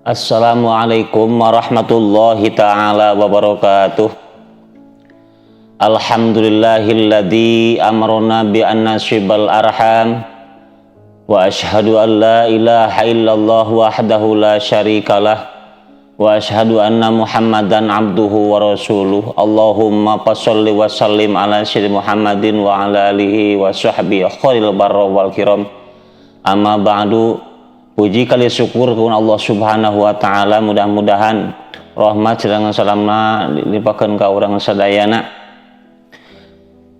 Assalamualaikum warahmatullahi taala wabarakatuh. Alhamdulillahilladzi amarna bi an nasibal arham wa ashhadu an la ilaha illallah wahdahu la syarikalah wa ashhadu anna Muhammadan abduhu wa rasuluh. Allahumma fasholli wa sallim ala sayyidina Muhammadin wa ala alihi wa sahbihi khairil barra wal kiram. Amma ba'du. Puji kali syukur kepada Allah Subhanahu wa taala, mudah-mudahan rahmat sareng salamna dilimpahkeun ka urang sadayana.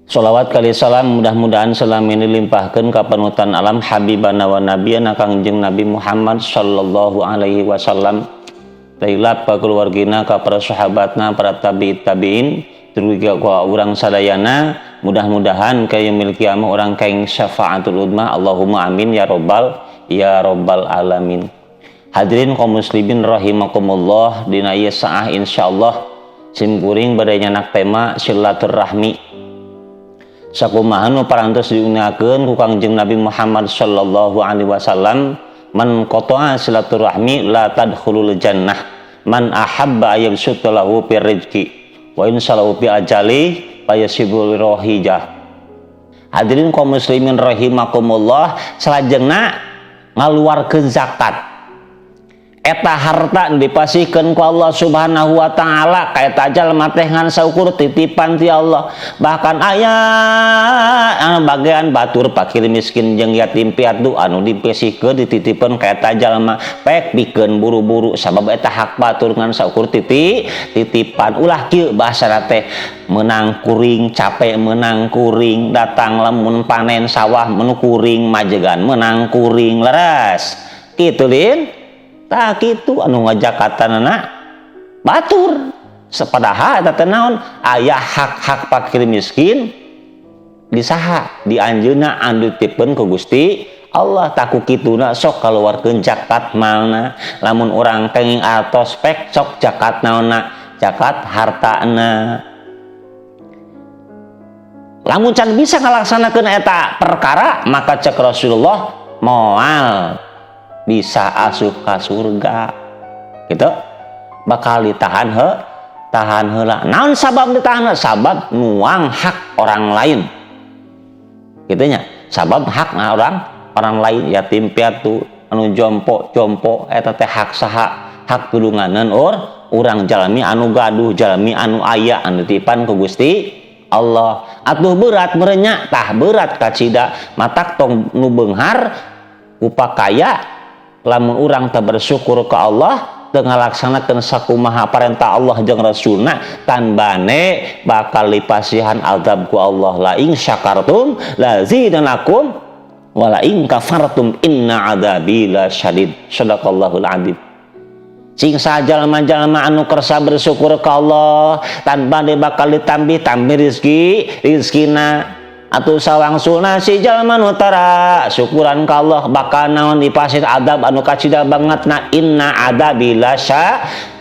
Salawat kali salam mudah-mudahan selama ini dilimpahkeun ka panutan alam, habibana wa nabiyana Kangjeng Nabi Muhammad sallallahu alaihi wasallam. Tailap ka keluargina, ka para sahabatna, para tabi tabiin, terus ka urang sadayana, mudah-mudahan ka yaumil kiamah urang kaing syafaatul udma. Allahumma amin ya robbal ya robbal alamin. Hadirin kaum muslimin rahimakumullah, dina ieu saah insyaallah sim kuring bade nyandak tema silaturahmi. Sakumaha nu parantos diuningakeun ku Kangjeng Nabi Muhammad sallallahu alaihi wasallam, man qata'a silaturahmi la tadkhulul jannah, man ahabba ayyabsuta lahu fi rizqi wa in salahu fi ajali fayasibul rohijah. Hadirin kaum muslimin rahimakumullah, salajengna ngaluarkeun zakat. Eta harta dipasihkeun ku Allah Subhanahu wa taala ka eta jalma teh ngan saukur titipan ti Allah. Bahkan aya anu bagian batur, fakir miskin jeung yatim piatu anu dipasihkeun, dititipkeun ka eta jalma, pek pikeun buru-buru, sabab eta hak batur ngan saukur titipan. Ulah kieu bahasana teh, menang kuring capek, menang kuring datang, lamun panen sawah menu kuring majegan, menang kuring. Leres kitu lin? Tah, kitu anu ngajakatanana batur. Padahal eta teh naon, aya hak-hak fakir miskin disaha di anjeunna anu dititipkeun ku Gusti Allah. Tah, ku kituna sok kaluarkeun zakat malna. Lamun urang kenging artos pek, sok zakat naonna, zakat hartana. Lamun can bisa ngalaksanakeun eta perkara, maka cek Rasulullah moal bisa asup ka surga gitu, bakal ditahan he, tahan heula. Naon sabab ditahan? Sabab nuang hak orang lain gitu nya, sabab hak orang orang lain, yatim piatu, anu jompo jompo. Eta teh hak saha? Hak tulunganan or urang jalmi anu gaduh, jalmi anu aya, anu titipan ku Gusti Allah. Atuh berat merenya. Tah, berat kacida. Matak tong nu beunghar upakaya lamun urang teu bersyukur ke Allah, teu ngalaksanakeun sakumaha parentah Allah jeung Rasulna, tanbane bakal dipasihan azab ku Allah. La in syakartum la zidanakum wa la in kafartum inna adzabi lasyadid. Shadaqallahul adzim. Cing jalma-jalma anu kersa bersyukur ke Allah, tanpa dia bakal ditambih tambih rezeki rezekina. Atau sawangsulna si jalma nu tara syukuran ka Allah bakal naon? Dipasih adab anu kacida banget na. Inna adzabi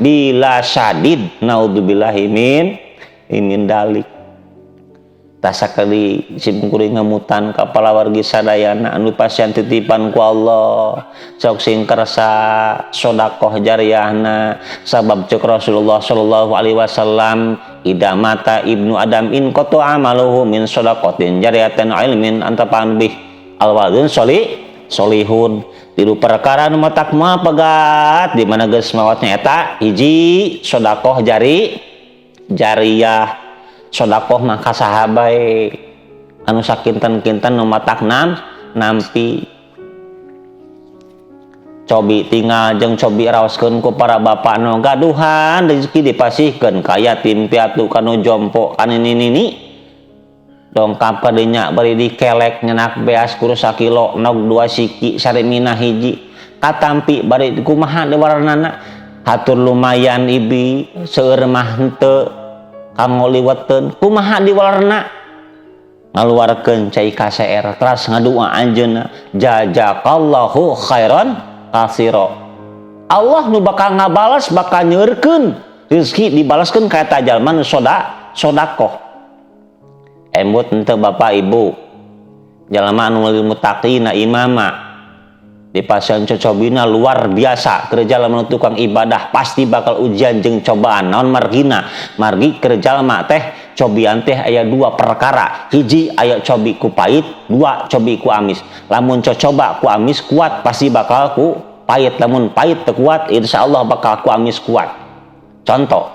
bila syadid, naudzubillahi min dalik. Tah, sakali sim kuring ngemutan ka palawargi sadayana anu pasihan titipan ku Allah, sok sing kersa sodakoh jariahna, sabab cek Rasulullah sallallahu alaihi wasallam, idza mata ibnu adam in qata amaluhu min shadaqatin jariyatin ilmin antafa'an bih al waladun solihun. Tilu perkara nu matak moal pegat di mana geus mawatnya eta hiji sodakoh jariah. Sodakoh maka saha bae anu sakinten-kinten nu matak nampi. Cobi tinggal jeung cobi raoskeun ku para bapak nu gaduhan rezeki, dipasihkeun ka yatim piatu, kanu jompo, kan ini nini dongkap kadinya bari dikelek, nyenak beas kurus sakilo, nog dua siki, sarimina hiji, katampi bari kumaha warnana. Hatur lumayan ibi, seueur mah henteu kanggo liweteun. Kumaha diwarna? Ngaluarkeun cai KCR, teras ngadua anjeunna, jazakallahu khairan katsira. Allah nu bakal ngabalas, bakal nyeurkeun rezeki, dibalaskeun ka eta jalma nu sodakoh. Emut henteu, Bapak Ibu, jalma anu lil muttaqina imama? Dipasihan cocobina luar biasa. Keur jalma tukang ibadah pasti bakal ujian jeung cobaan. Naon margina? Margi keur jalma teh cobian teh aya dua perkara. Hiji aya cobi ku pait, dua cobi ku amis. Lamun cocoba ku amis kuat, pasti bakal ku pait. Lamun pait teu kuat, insya Allah bakal ku amis kuat. Contoh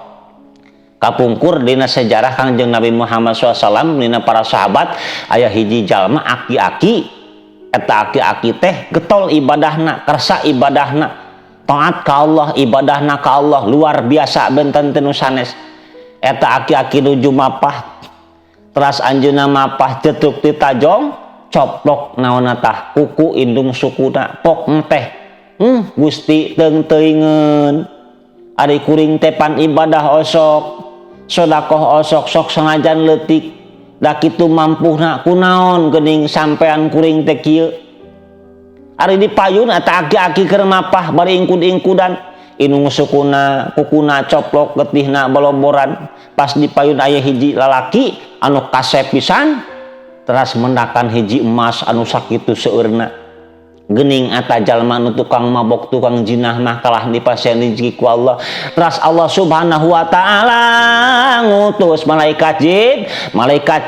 kapungkur dina sejarah Kangjeng Nabi Muhammad SAW, dina para sahabat aya hiji jalma aki-aki. Eta aki-aki teh getol ibadahna, kersa ibadahna, taat ka Allah, ibadahna ka Allah luar biasa, benten teu sanes. Eta aki-aki nuju mapah, teras anjeunna mapah cetruk ti tajong, coplok naonna tah, kuku indung sukuna pok teh. Gusti, teung teuingeun, ari kuring teh pan ibadah osok, sodakoh osok, sok sengajan leutik da kitu mampuhna, kunaon geuning sampean kuring teh kieu? Ari dipayun eta aki-aki keur mapah bari ingkud-ingkudan, indung sukuna kukuna coplok, getihna boloboran. Pas dipayun aya hiji lalaki anu kasep pisan, teras mendakan hiji emas anu sakitu seueurna. Gening eta jalma nu tukang mabok, tukang jinah mah kalah dipasihan rezeki ku Allah. Teras Allah Subhanahu wa Taala ngutus malaikat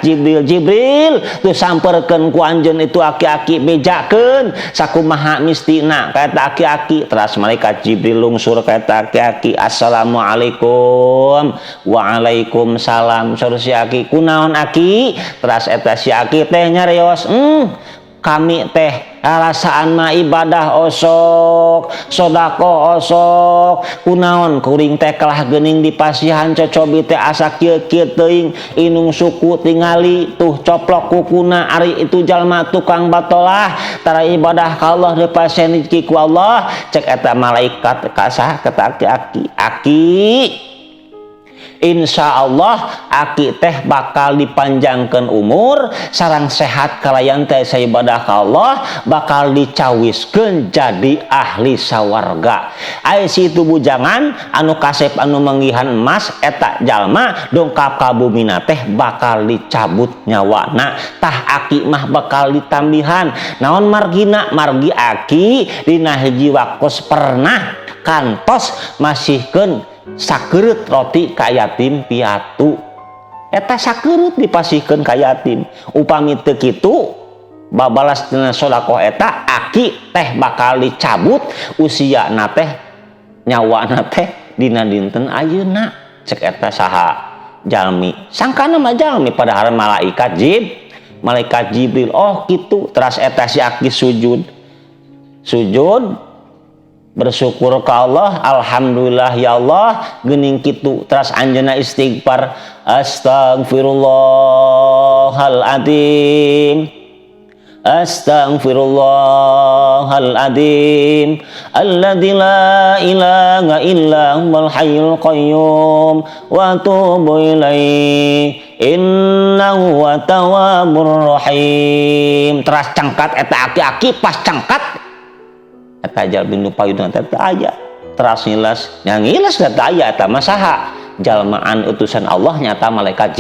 Jibril. Jibril tuh samperkeun ku anjeun itu aki-aki, bejakeun sakumaha mistina ka eta aki-aki. Teras malaikat Jibril lungsur ka eta aki-aki. "Assalamualaikum." "Waalaikumsalam," saur si aki. "Kunaon, Aki?" Teras eta si aki teh nyarios, "Kami teh rasaan mah ibadah osok, sodako osok, kunaon kuring teh kalah geuning dipasihan cocobi teh asa kieu kieu teuing? Inung suku tingali tuh coplok kukuna. Ari itu jalma tukang batolah tara ibadah ka Allah, dipasihan rezeki ku Allah." Cek eta malaikat ka saha? Ka aki-aki. "Aki, insya Allah aki teh bakal dipanjangkan umur sarang sehat kalayan teh saya ibadah ka Allah, bakal dicawiskeun jadi ahli sawarga. Ai si itu bujangan anu kasep anu manggihan emas eta jalma dongkap ka bumina teh bakal dicabut nyawana. Tah, aki mah bakal ditambihan. Naon margina? Margi aki dina hiji waktos pernah kantos masihkeun sakeureup roti ka yatim piatu. Eta sakeureup dipasihkeun ka yatim. Upami teu kitu babalas dina sedekah eta, aki teh bakal dicabut usia na teh, nyawa na teh dina dinten ayeuna." Cek eta saha? Jalmi, sangkana mah jalmi, padahal malaikat Jibril. "Oh, gitu." Teras eta si aki sujud, sujud bersyukur ke Allah. "Alhamdulillah, ya Allah, gening kitu." Teras anjeunna istighfar, "Astagfirullahaladzim, Astaghfirullahaladzim alladzi la ilaha illa huwal hayyul qayyum wa atubu ilaih innahu huwa tawwabur rahim." Teras cangkat eta aki-aki. Pas cangkat eta jalmi nu payun teh aya. Teras ngilas yang ngilas eta aya. Eta mah saha? Jalmaan utusan Allah, nyata malaikat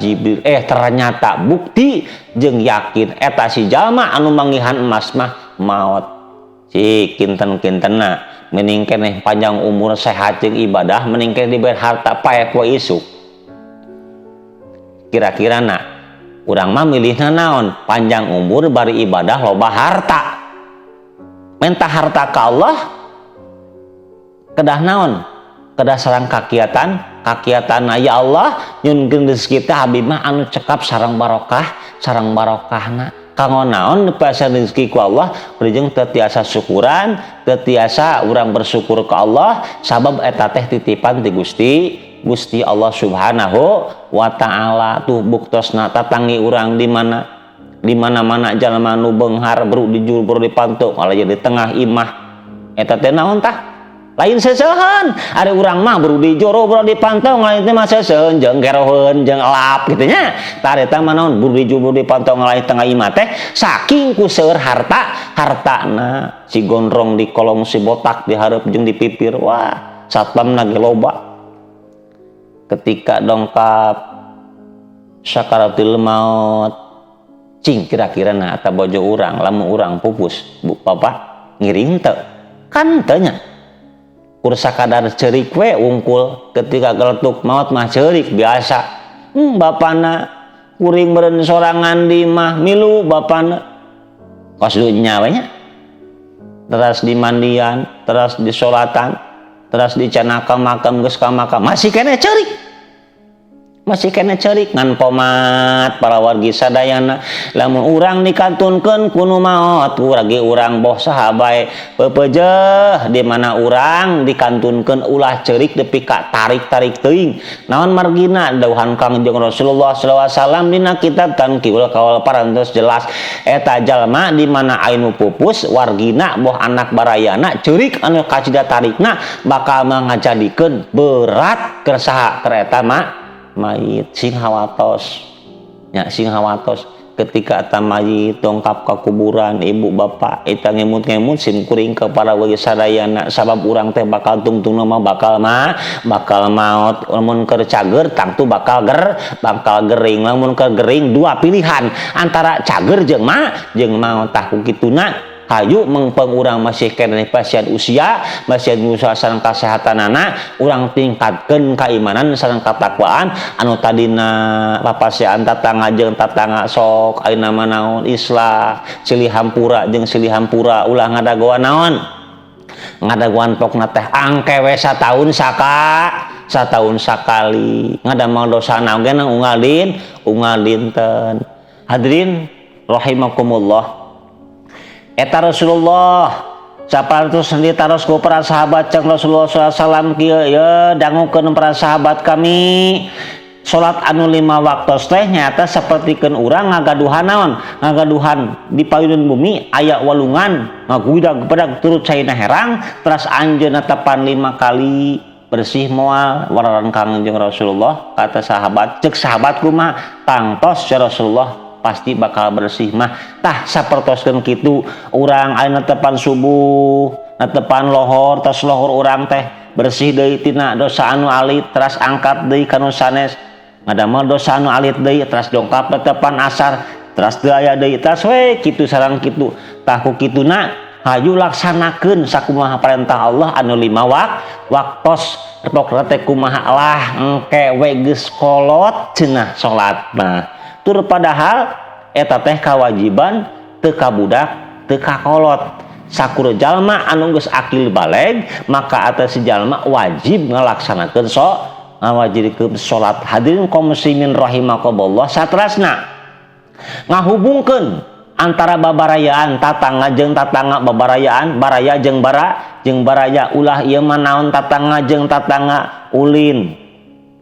Jibril. Eh, ternyata bukti jeung yakin eta si jalma anu manggihan emas mah maot. Si kinten-kintena mending keneh panjang umur, sehat jeung ibadah, mending keneh diberi harta paeh poe isuk. Kira-kira na urang mah milihna naon? Panjang umur bari ibadah, loba harta. Minta harta ke Allah kedah naon? Kedah sarang kakiatan. Kakiatan, ya Allah, nyunkeun rezeki teh abdi mah anu cekap sarang barokah, sarang barokahna. Kanggo naon dipasihan rezeki ku Allah berjeng teu tiasa syukuran, teu tiasa urang bersyukur ke Allah, sabab eta teh titipan ti Gusti Gusti Allah Subhanahu wa Taala? Tuh buktosna tatangi urang di mana, di mana-mana jalma nu beunghar bru dijulbur dipantuk malah jadi tengah imah. Eta teh naon tah? Lain seuseuheun. Ari urang mah bru di jero bru dipantong lain teh mah seuseuheun jeung geroheun jeung elap gitu nya. Tah, eta mah naon? Bru di jero dipantong lain tengah imah teh saking ku seueur harta hartana, si gondrong di kolong, si botak di hareup jeung di pipir. Wah, satpam ge loba. Ketika dongkap sakaratil maut. Cing kira-kira na eta bojo urang, lamun urang pupus, bu bapak ngiring teu? Kan teu nya. Kur sakadar ceurik we wungkul, ketika geletuk maot mah ceurik biasa. Bapana kuring meureun sorangan di mah milu bapana. Kos nya we nya. Teras di mandian, teras di solatan, teras di canaka makam, geus ka makam masih keneh ceurik. Masih keneh ceurik ngan pomat para wargi sadayana, lamun urang dikantunkeun ku nu maot, urang ge urang boh saha bae peupeujeeh, di mana urang dikantunkeun ulah ceurik nepi ka tarik-tarik teuing. Naon margina? Dawuhan Kangjeng Rasulullah sallallahu alaihi wasallam dina kitab Tanqihul Qaul parantos jelas, eta jalma di mana anu pupus, wargina boh anak barayana ceurik anu kacida tarikna, bakal ngajadikeun berat keur saha? Keur eta mah mayit. Sing hawatos nya, sing hawatos ketika eta mayit dongkap ka kuburan, ibu bapak eta ngemut-ngemut sim kuring kepada wargi sadayana, sabab urang teh bakal tungtungna mah bakal maot. Lamun keur cager tangtu bakal ger bakal gering. Lamun keur gering, dua pilihan antara cager jeung ma jeung maot. Tah, ku kituna hayu mengpeng urang masih keneh pasien usia, masih usaha sareng kasehatanana, urang tingkatkeun keimanan sareng katakwaan. Anu tadina papasian tatangga jeung tatangga, sok ayeuna mah naon islah, silih hampura jeung silih hampura, ulah ngadagoan naon ngadagoan. Pokna teh angke we sataun sakali ngadamel dosa oge nang unggal dinten. Hadirin rahimakumullah, eta Rasulullah saparantos ditaros ku para sahabat, cek Rasulullah SAW kieu, "Ya, dangukeun para sahabat kami, salat anu 5 waktu teh nyata sapertikeun urang ngagaduhan naon ngagaduhan di payunun bumi aya walungan ngagudag pedag turut caina herang, teras anjeunna tepan 5 kali, bersih moal?" Wararan Kangjeng Rasulullah, kata sahabat, cek sahabat, "Kumaha?" "Tangtos ya Rasulullah, pasti bakal bersih mah." Tah, sapertoskeun kitu urang ayeuna tepan subuh, netepan lohor, tas lohor urang teh bersih deui tina dosa anu alit, teras angkat deui kanu sanes, ngadamel dosa anu alit deui, teras dongkap netepan asar, teras deui aya deui, teras we kitu sareng kitu. Tah, ku kituna hayu laksanakeun sakumaha perintah Allah anu 5 waktos. Pokna teh kumaha lah, engke we geus kolot cenah salat mah. Tur padahal eta teh kewajiban teu ka budak, teu ka kolot. Sakur jalma anu geus akil baleg, maka atas si jalma wajib ngalaksanakeun so ngawajibkeun salat. Hadirin kaum muslimin rahimakumullah, satrasna ngahubungkeun antara babarayaan, tatangga jeung tatangga, babarayaan, baraya jeung bara jeung baraya. Ulah ieu mah naon, tatangga jeung tatangga ulin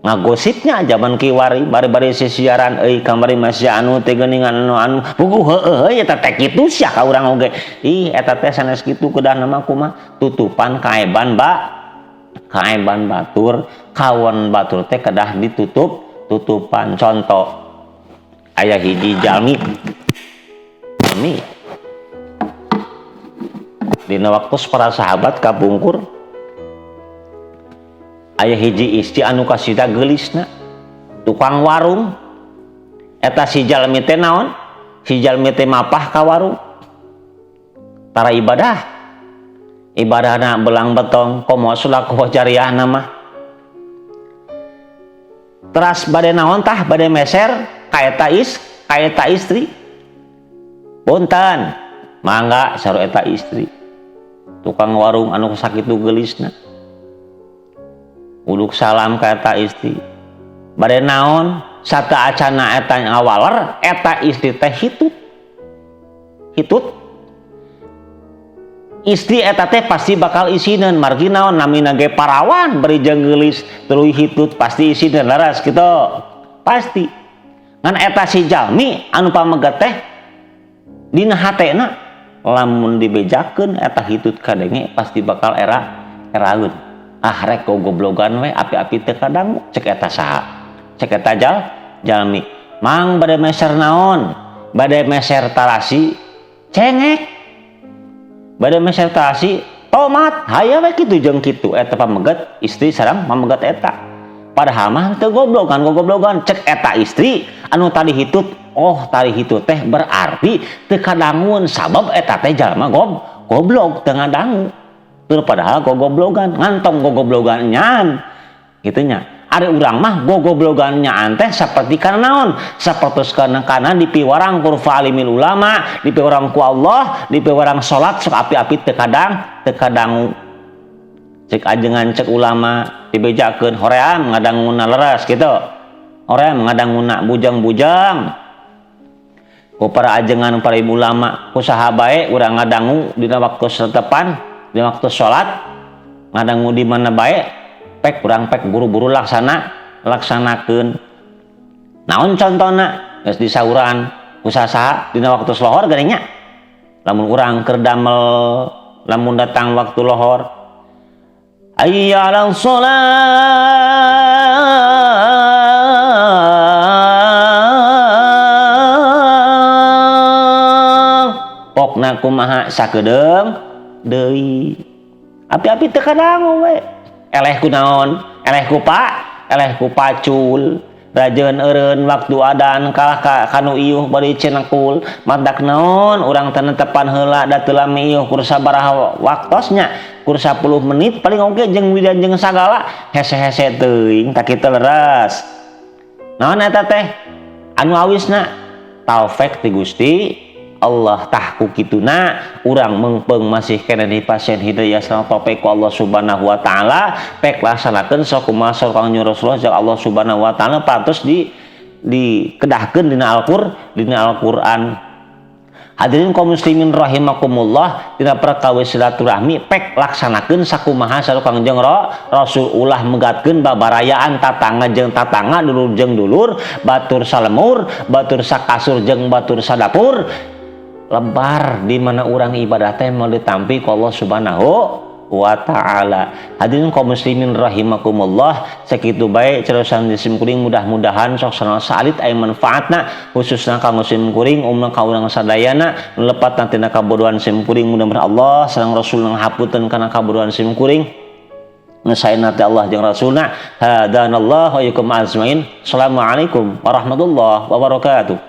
ngagosipnya. Zaman kiwari bari-bari sisiaran euy, kamari masih anu teh geuningan anu anu buku heueuh eta teh kitu sia ka urang oge. Ih, eta teh sanes kitu, kedah nama kumaha, tutupan kaeban ba kaeban batur, kawan batur teh kedah ditutup tutupan. Contoh, aya hiji jalmi jalmi dina waktu para sahabat kapungkur, aya hiji istri anu kasida geulisna, tukang warung. Eta si jalmi teh naon, si jalmi teh mapah ka warung, tara ibadah, ibadahna belang betong komo sulaku jariah mah. Teras bade naon tah, bade meser ka eta istri, "Punten, mangga," saur eta istri tukang warung anu sakitu geulisna. Uduk salam ka eta istri, "Bade naon?" Sata acana eta ngawaler, eta istri teh hitut hitut. Istri eta teh pasti bakal isineun, margi naon, namina ge parawan, bari jeung geulis tuluy hitut, pasti isineun, laras kitu pasti. Ngan eta si jalmi anu pamegat teh dina hatena, lamun dibejakeun eta hitut kadenge pasti bakal era eraeun. "Ah, rek goblogan we, api-api teu kadang," cek eta saha, cek eta jalmi. "Mang, bade meser naon?" "Bade meser tarasi cengek, bade meser tarasi tomat." Haya we kitu jeung kitu eta pameget istri sareng pameget eta, padahal mah teu goblogan goblogan. Cek eta istri anu tadi hitut, Oh, tari itu teh berarti teu kadangueun sabab eta teh jalma goblok teu ngadangu. Tur padahal gogoblogan, ngantong gogoblogan nyaan. Kitu nya. Ari urang mah gogoblogan nyaan teh saperti kana naon? Sapertos kana kana dipiwarang ku alimil ulama, dipiwarang ku Allah, dipiwarang salat sok api-api teu kadang, teu kadangu. Cek ajengan cek ulama dibejakeun hoream ngadanguna leres gitu. Hoream ngadanguna bujang-bujang. Ku para ajengan para ibu ulama ku saha bae urang ngadangu dina waktu setepan, dina waktu salat ngadangu di mana bae pek urang pek buru-buru laksanakeun. Naon contona? Geus disauran ku saha dina waktu lohor geuning nya. Lamun urang keur damel lamun datang waktu lohor hayya 'alal shalah pokna kumaha sakedeung deui api-api teu kadangu we eleh ku naon eleh ku pak eleh ku pacul rajeun eureun waktu adan kalah ka kanu iuh bari cenekul madak naon urang teh netepan heula da teu lami iuh kur sabaraha waktosnya kur 10 menit paling oge jeung wiridan jeung sagala hese-hese teuing tak kitu leres naon eta teh anu awisna taufik ti Gusti Allah tah ku kituna urang meungpeung masih keneh di pasien hidayah sareng taufik ku Allah Subhanahu wa taala pek laksanakeun sok kumaha sok Kangjeng Rasulullah jeung Allah Subhanahu wa taala parantos dikedahkeun dina Al-Qur'an. Hadirin kaum muslimin rahimakumullah dina perkawis silaturahmi pek laksanakeun sakumaha sareng Kangjeng Rasul ulah megatkeun babarayaan tatangga jeung tatangga dulur jeung dulur batur salemur batur sakasur jeung batur sadapur lebar di mana urang ibadah teh mau ditampi ku Allah Subhanahu wa taala. Hadirin kaum muslimin rahimakumullah sakitu bae cerosan di sim kuring mudah-mudahan sok sanaos salit aya manfaatna khususna kanggo sim kuring umumna ka urang sadayana lepatna tina kabodohan sim kuring mudah-mudahan Allah sareng Rasul nghapunten kana kabodohan sim kuring ngesaena teh Allah jeung Rasulna hadanallahu wa iyyakum ajmain. Assalamualaikum warahmatullahi wabarakatuh.